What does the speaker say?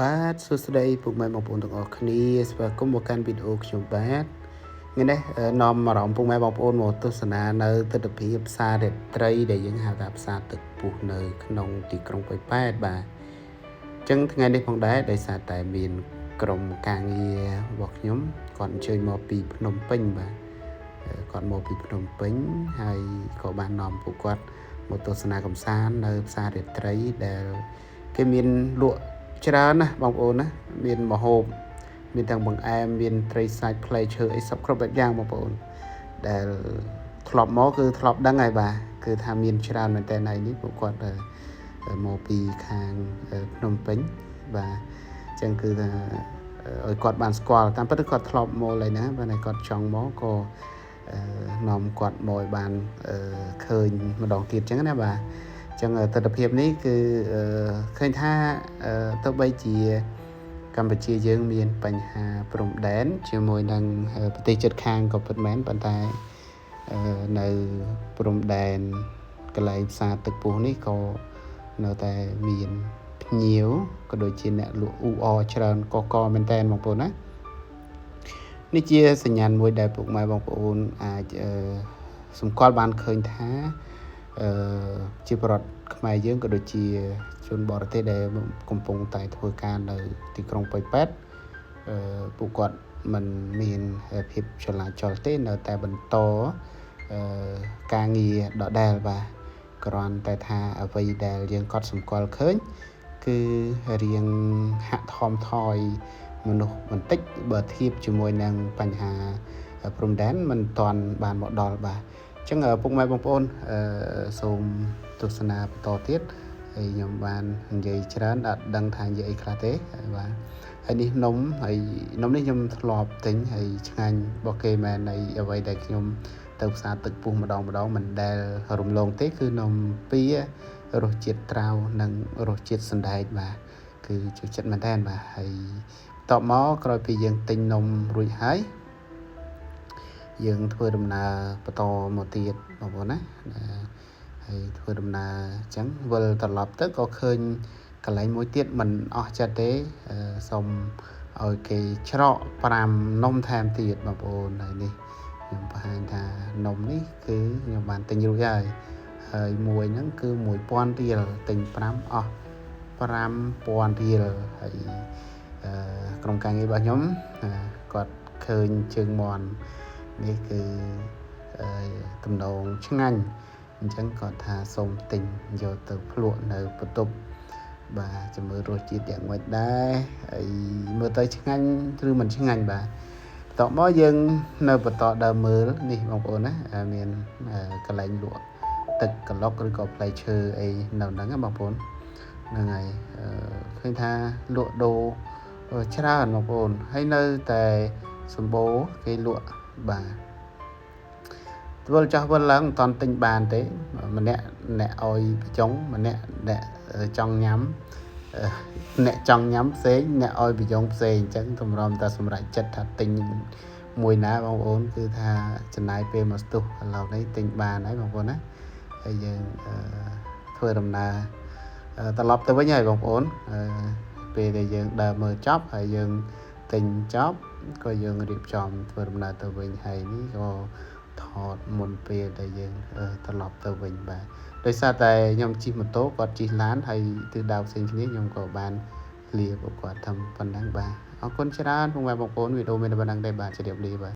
បាទសួស្តីពុកម៉ែបងប្អូនទាំងអស់គ្នាស្វាគមន៍មកកាន់វីដេអូខ្ញុំបាទថ្ងៃនេះនាំអារម្មណ៍ពុកម៉ែបងប្អូនមកទស្សនានៅទស្សនវិជ្ជាផ្សាររាត្រីដែលយើងហៅថាផ្សារទឹកពុះនៅក្នុងទីក្រុងប៉ោយប៉ែតបាទអញ្ចឹងថ្ងៃនេះផងដែរដោយសារតែមានក្រុមការងាររបស់ខ្ញុំគាត់អញ្ជើញមកពីភ្នំពេញបាទគាត់មកពីភ្នំពេញហើយក៏បាននាំពួកគាត់មកទស្សនាកម្សាន្តនៅផ្សាររាត្រីដែលគេមានលក់ច្រើនណាស់បងប្អូនណាមានម្ហូបមានទាំងបង្អែមមានត្រីសាច់ផ្លែឈើអីសពគ្រប់បែបយ៉ាងបងប្អូនដែលធ្លាប់មកគឺធ្លាប់ដឹងហើយបាទគឺថាមានច្រើនមែនតើហើយនេះពួកគាត់មកពីខាងភ្នំពេញបាទអញ្ចឹងគឺថាឲ្យគាត់បានស្គាល់តាមពិតគាត់ធ្លាប់មកឡើយណាបាទតែគាត់ចង់មកក៏នាំគាត់មកឲ្យបានឃើញម្ដងទៀតអញ្ចឹងណាបាទចឹងទស្សនភាពនេះគឺឃើញថាទោះបីជាកម្ពុជាយើងមានបញ្ហាព្រំដែនជាមួយនឹងប្រទេសជិតខាងក៏ពិតមែនប៉ុន្តែនៅព្រំដែនកន្លែងផ្សារទឹកពុះនេះក៏នៅតែមានភ្ញៀវក៏ដូចជាអ្នកលក់អ៊ូអច្រើនកកមែនតើបងប្អូនណានេះជាសញ្ញាណមួយដែលពុកម៉ែបងប្អូនអាចសម្គាល់បានឃើញថាអឺជាប្រដ្ឋខ្មែរយើងក៏ដូចជាជនបរទេសដែលកំពុងតែធ្វើការនៅទីក្រុងប៉ោយប៉ែតអឺពួកគាត់មិនមានភាពចលាចលទេនៅតែបន្តអឺការងារដដែលបាទគ្រាន់តែថាអ្វីដែលយើងកត់សម្គាល់ឃើញគឺរៀងហាក់ថមថយមនុស្សបន្តិចបើធៀបជាមួយនឹងបញ្ហាព្រំដែនមិនទាន់បានមកដល់បាទអញ្ចឹងពុកម៉ែបងប្អូនសូមទស្សនាបន្តទៀតហើយខ្ញុំបាននិយាយច្រើនអត់ដឹងថានិយាយអីខ្លះទេបាទហើយនេះនំហើយនំនេះខ្ញុំធ្លាប់ទិញហើយឆ្ងាញ់របស់គេមែនហើយអ្វីដែលខ្ញុំទៅផ្សារទឹកពុះម្ដងម្ដងមិនដែលរំលងទេគឺនំពៀរសជាតិត្រាវនិងរសជាតិសណ្ដែកបាទគឺចូលចិត្តមែនតើបាទហើយបន្ទាប់មកក្រោយពីយើងទិញនំរួចហើយយើងធ្វើដំណើរបន្តមកទៀតបងប្អូនណាហើយធ្វើដំណើរអញ្ចឹងវិលត្រឡប់ទៅក៏ឃើញកន្លែងមួយទៀតមិនអស់ចិត្តទេសូមឲ្យគេច្រក5នំថែមទៀតបងប្អូនហើយនេះខ្ញុំបង្ហាញថានំនេះគឺខ្ញុំបានទិញរួចហើយហើយមួយហ្នឹងគឺ1000រៀលទិញ5អស់5000រៀលហើយក្រុមការងាររបស់ខ្ញុំគាត់ឃើញជើងមន់នេះគឺទំនងឆ្ងាញ់អញ្ចឹងគាត់ថាសូមទិញយកទៅភ្លក់នៅបន្ទប់បាទចាំមើលរសជាតិយ៉ាងម៉េចដែរហើយមើលទៅឆ្ងាញ់ឬមិនឆ្ងាញ់បាទបន្ទាប់មកយើងនៅបន្តដើមមើលនេះបងប្អូនណាមានកន្លែងលក់ទឹកក្លុកឬក៏ផ្លែឈើអីនៅហ្នឹងណាបងប្អូនហ្នឹងហើយឃើញថាលក់ដូរច្រើនបងប្អូនហើយនៅតែសម្បូរគេលក់បាទវិលចោះវិលឡើងមិនតន់ទិញបានទេម្នាក់អ្នកអោយបញ្ចុងម្នាក់អ្នកចង់ញ៉ាំអ្នកចង់ញ៉ាំផ្សេងអ្នកអោយបញ្ចុងផ្សេងអញ្ចឹងតម្រាំតែសម្រេចចិត្តថាទិញមួយណាបងប្អូនគឺថាចំណាយពេលមកស្ទុះឥឡូវនេះទិញបានហើយបងប្អូនណាហើយយើងធ្វើដំណើរត្រឡប់ទៅវិញហើយបងប្អូនពេលដែលយើងដើរមើលចប់ហើយយើងទិញចប់ក៏យើងរៀបចំធ្វើដំណើរទៅវិញហើយនេះក៏ថតមុនពេលដែលយើងត្រឡប់ទៅវិញបាទដោយសារតែខ្ញុំជិះម៉ូតូគាត់ជិះឡានហើយទិសដៅផ្សេងគ្នាខ្ញុំក៏បានលាពួកគាត់ធ្វើប៉ុណ្ណឹងបាទអរគុណច្រើនពុកម៉ែបងប្អូនវីដេអូមានតែប៉ុណ្ណឹងទេបាទជម្រាបលាបាទ។